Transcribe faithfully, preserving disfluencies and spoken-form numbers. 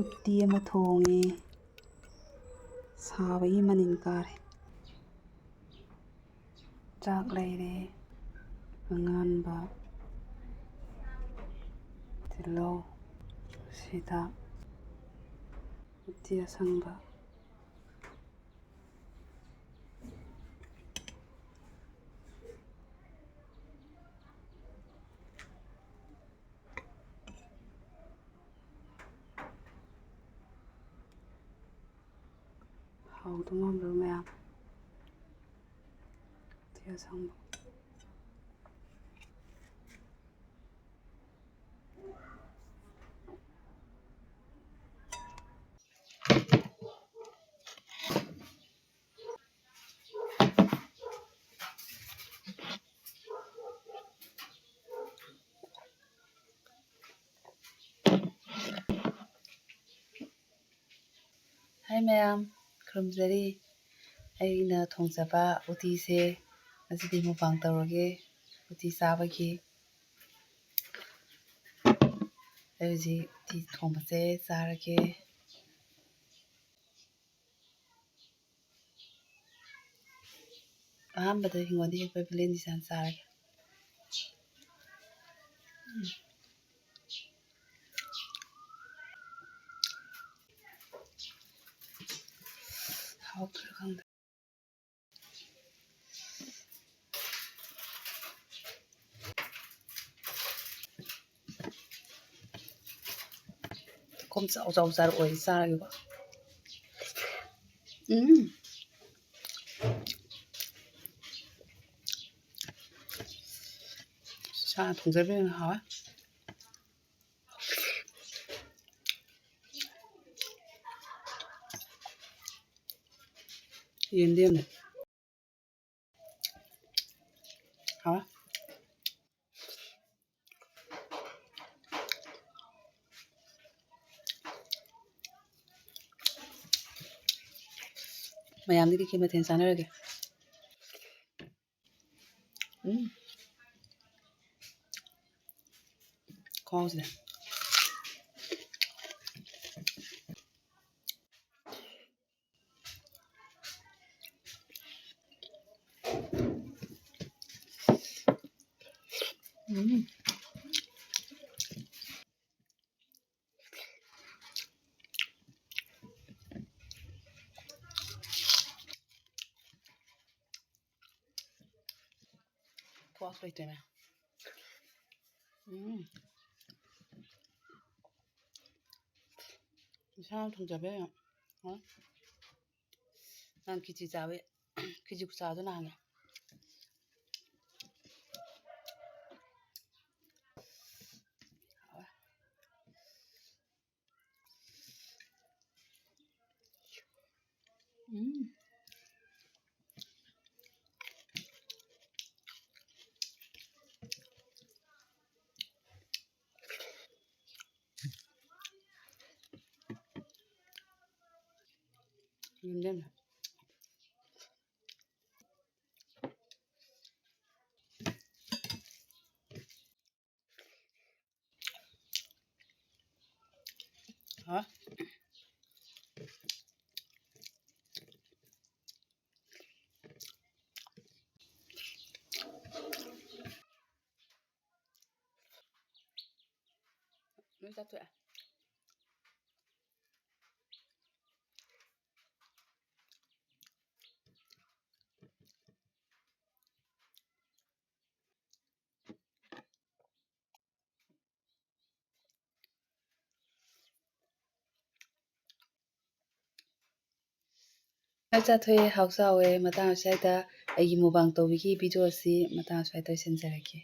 ꯎꯇꯤ ꯑꯃ ꯊꯣꯡꯉꯦ꯫ ꯁꯥꯕꯒꯤ ꯃꯅꯤꯟ ꯀꯥꯔꯦ꯫ ꯆꯥꯛ ꯂꯩꯔꯦ꯫ ꯑꯉꯥꯟꯕ, ꯇꯤꯜꯍꯧ, ꯁꯤꯗ ꯎꯇꯤ ꯑꯁꯪꯕ꯫ ꯍꯥꯎꯗꯧ ꯃꯥꯟꯕ꯭ꯔꯣ ꯃꯌꯥꯝ? ꯎꯇꯤ ꯑꯁꯪꯕ꯫ ꯍꯥꯏ ꯃꯌꯥꯝ, ꯈꯨꯔꯨꯝꯖꯔꯤ꯫ ꯑꯩꯅ ꯊꯣꯡꯖꯕ ꯎꯇꯤꯁꯦ ꯉꯁꯤꯗꯤ mukbang ꯇꯧꯔꯒꯦ꯫ ꯎꯇꯤ ꯆꯥꯕꯒꯤ ꯑꯩ ꯍꯧꯖꯤꯛ ꯎꯇꯤ ꯊꯣꯡꯕꯁꯦ ꯆꯥꯔꯒꯦ꯫ ꯑꯍꯥꯟꯕꯗ ꯍꯤꯡꯒꯣꯜꯗ ꯍꯦꯛꯄ ꯕꯦꯂꯦꯟꯗ꯭ꯔꯤ ꯆꯥꯔꯒꯦ꯫ ꯎꯝ꯫ ꯍꯥꯎꯇ꯭ꯔꯥ ꯈꯪꯗꯦ꯫ ꯈꯣꯝ ꯆꯥꯎ ꯆꯥꯎ ꯆꯥꯔꯛꯑꯣ, ꯑꯩ ꯆꯥꯔꯒꯦꯀꯣ꯫ ꯎꯝ꯫ ꯁꯥ ꯊꯣꯡꯖꯕꯅ ꯍꯥꯎꯋꯦ꯫ ꯌꯦꯟꯗꯦꯝꯅꯦ꯫ ꯍꯥꯎꯋꯦ꯫ ꯃꯌꯥꯝꯗꯤ ꯀꯩ ꯀꯩ ꯃꯊꯦꯜ ꯆꯥꯅꯔꯒꯦ? ꯎꯝ꯫ ꯈꯨꯍꯥꯎꯁꯤꯗꯤ꯫ ꯎꯝ꯫ ꯈꯨꯍꯥꯎ ꯂꯩꯇꯦꯅꯦ꯫ ꯎꯝ꯫ ꯏꯁꯥꯅ ꯊꯣꯡꯖꯕ ꯌꯥꯏ꯫ ꯍꯣꯏ꯫ ꯅꯪ ꯈꯦꯆꯤ ꯆꯥꯕ, ꯈꯦꯆꯤ ꯈꯨꯆꯥꯗꯣ ꯅꯍꯥꯟꯒꯤ꯫ ꯎꯝ꯫ ꯌꯦꯡꯗꯣꯏꯅꯦ꯫ ꯍꯥ? ꯂꯣꯏ ꯆꯥꯊꯣꯛꯑꯦ꯫ ꯆꯥꯛ ꯆꯥꯊꯣꯛꯑꯦ, ꯍꯥꯎꯁꯨ ꯍꯥꯎꯋꯦ꯫ ꯃꯇꯥꯡ ꯑꯁ꯭ꯋꯥꯏꯗ ꯑꯩꯒꯤ mukbang ꯇꯧꯕꯒꯤ video ꯑꯁꯤ ꯃꯇꯥꯡ ꯑꯁ꯭ꯋꯥꯏꯗ ꯂꯣꯏꯁꯤꯟꯖꯔꯒꯦ꯫